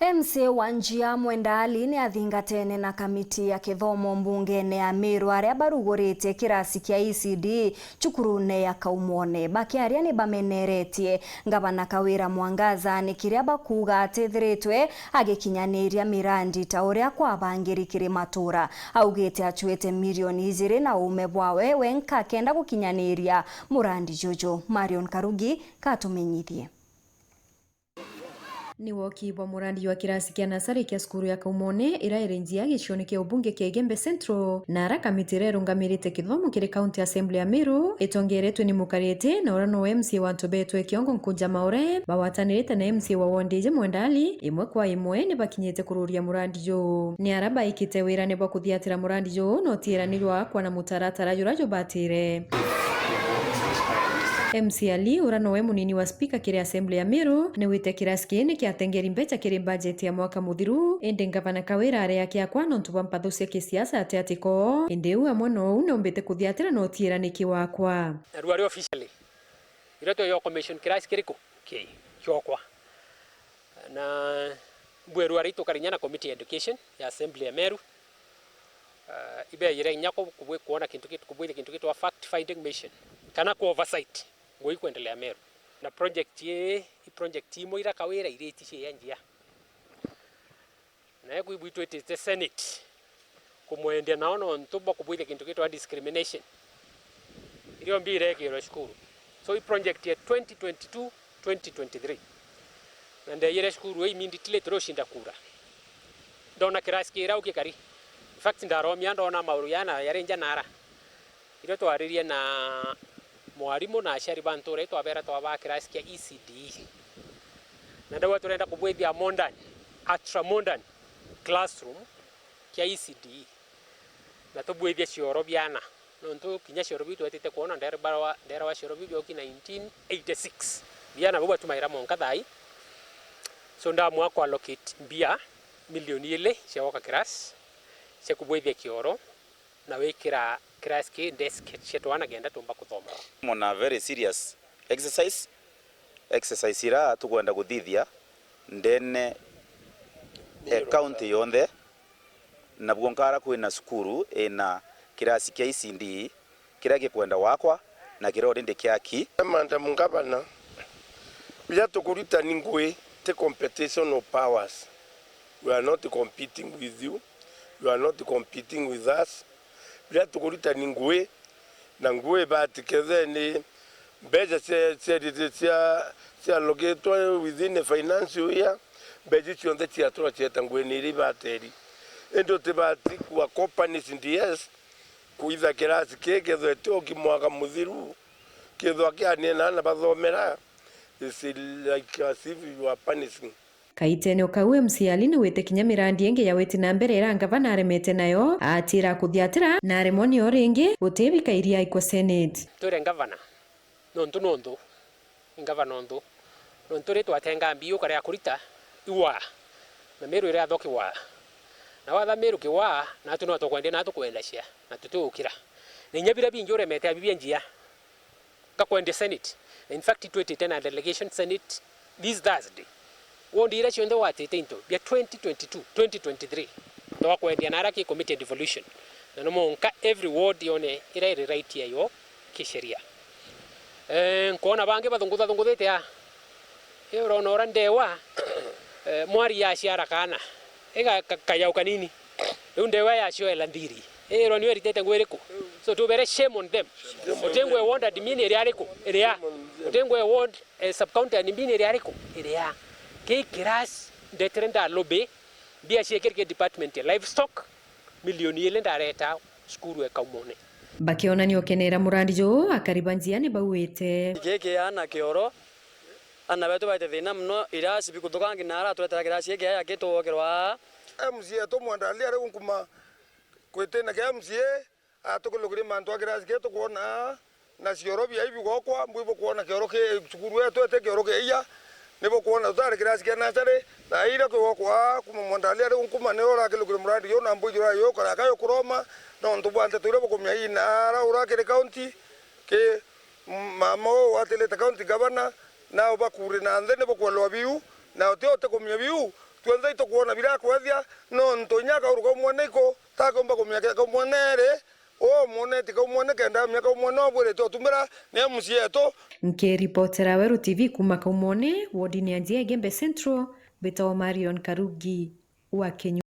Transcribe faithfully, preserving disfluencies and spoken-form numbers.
M C A wa Njia Mwenda Ali ni athingatene na kamiti ya kithomo mbungene ya Meru, aria barugurite kirasi kia E C D cukurune ya Kaumone. Bakiaria ni bameneretie Ngavana Kawira Mwangaza ni kiria bakuuga atethiritwe agikinyaniria mirandi ta uria kwabangiri kiri matura. Augite acuite milioni ijiri na uume bwawe wenka akenda gukinyaniria murandi juju. Marion Karugi katumenyithie. Ni woki bwa murandi jwa kirasi kia nasari kia cukuru ya Kaumone, iria iri Njia gicione kia ubunge kia Igembe Central, na ara kamiti iria irungamirite kithomo kiri County Assembly ya Meru, itongeretwe ni mukarite na uria nowe M C A wa Ntubetwe Kiongo Nkunja Maore, bagwatanirite na M C A wa ward iji Mwenda Ali, imwe kwa imwe ni bakinyite kururia murandi juu. Ni ara baikite wirane bwa kuthiatira murandi juu na utiirani jwa akwa na mutaratara juria jubatire. M C A Ali, uria nowe munini wa spika kiri Assembly ya Meru, ni wite kirasi kii ni kiatengeri mbeca kiri budget ya mwaka muthiru, indi Ngavana Kawira ari akiakwa nontu bwa mpatho cia kisiasa ati atiko, indi u amwe nou ni umbite kuthiatira na utiirani kiwakwa. Narua ari officially, iria tuyo commission kirasi kiriku? Ki, kiokwa. Na mbwirwa ari tukarinya na committee ya education ya Assembly ya Meru, ah, ibeyire inya ku-, kubwi-, kuona kintu kitu, kubwithia kintu gitwa fact finding mission, kana ku oversight ngui kwendelea Meru. Na project ii, i project imwe ira Kawira iriti cia Njia. Nae kwi bwitwitite Senate kumwendia nao nontu bwa kubwithia kintu gitwa discrimination. Irio mbi irekirwe cukuru. So i project ya twenty twenty-two, twenty twenty-three. Na ndeyire cukuru ii immediately turucinda kura. Ndona kirasi kirau gikari. In fact, ndaromia ndona mauru yana yari nja nara. Irio twaririe na mwarimu na aciari ba ntura ii, twabera twabaa kirasi kia E C D E. Na ndauga turenda kubwithia modern, ultra modern classroom kia E C D E. Na tubwithie cioro biana. Nontu kinya cioro biu twetite kwona, nderwa, nderwa cioro biu bioki nineteen eighty-six. Biana bau batumaira monka thaa ii. So ndamua ku allocate mbia milioni ili cia gwaka kirasi, cia kubwithia kioro, na wikira kirasi ki desk cia twana kenda tumba kuthoma. On a very serious exercise, exercise ira tukwenda kuthithia ndene e county yonthe, na bwonka ara kwina cukuru ina kirasi kia E C D kiria gikwenda gwakwa na kiria already kiaki. Madam Governor, biria tukuruta ni ngui, ti competition of powers. We are not competing with you. You are not competing with us. Biria tukuruta ni ngui, na ngui ibatikethe ni mbeca cia, cia, cia, cialogitwe within the financial year, mbeca iu cionthe ciatura cieta ngui ni iria ibateri. Indi utibati kua companies D S kuitha kirasi kii kethwe tioki mwaka muthiru, kethwa kianina na bathomera, it's like as if you are punishing. Kaitene o kau, M C A Ali ni wite kinya mirandi ingi ya witi na mbere ira ngavana aremete nayo, atira kuthiatira na aremwa nio ringi gutibika iria ikwa Senate. Twire ngavana, nontu nontu, ngavana nontu, nontu ri twatenga mbi ukarea kurita iwa, na Meru ira athoki wa, na watha Meru kiwa, natu no tukwendia na tukwendacia, na tutigukira. Na inya bira bingi uremete abibia njia. Ngakwendia Senate. In fact, twitite na delegation Senate this Thursday. Ward iria cionthe watite into bia twenty twenty-two, twenty twenty-three, twakwendia na ara ki committee ya devolution. Na no monka every ward yone ira iri right yayo kisheria. Eh, nkwona bangi bathungutha thunguthite a. Eh, urona ura ndewa, eh, mwari yaciara kana. Iga ka-, kayau kanini. Riu ndewa yacioela nthiri. Ii, rwa niwe ritete ngui iriku? So tubere shame on them. Utingwe ward admin iri ariku? Iri a. Utingwe ward, eh, sub county admin iri ariku? Iri a. Kii kirasi ndetere nda lobby, mbia ciekirike department ya livestock, milioni ili ndareta cukuru e Kaumone. Bakionania ukenera murandi juu, akari ba njia ni bauite. Giki ana kioro, ana betu baite thina muno, irasi bikuthuka nginya ara turetera kirasi giki aya gituokerwa. M C A tumwenda ali ari gunkuma kwitina kia M C A, atukilukiri mantu a kirasi kia tukwona, na cioro biai bigokwa, mbwi bukwona kioro ki cukuru yetu iti kioro kiia, ni bukwona tutari kirasi kia nasari, thaa iria kigokwa kuma mwenda ali ari gunkuma, ni urakilukiri murandi juu, na mbwi jura juu, karaka jukuroma, nontu bwa nteto iria bukumia ii, na ara urakiri county, ki mama uu watirite county governor, nao bakuri na nthi ni bukwelwa biu, na uti utikumia biu, Twenthe itukwona birakwethia, nontu inya akauru kau mwene iku, takomba kumia kau mwene eri, uu mwene ti kau mwene kenda amia kau mwene obwirite utumira ni M C A yetu. Nkiripotera Weru T V kuma Kaumone, wodini ya Njia Igembe Central, mbitawa Marion Karugi wa Kenya.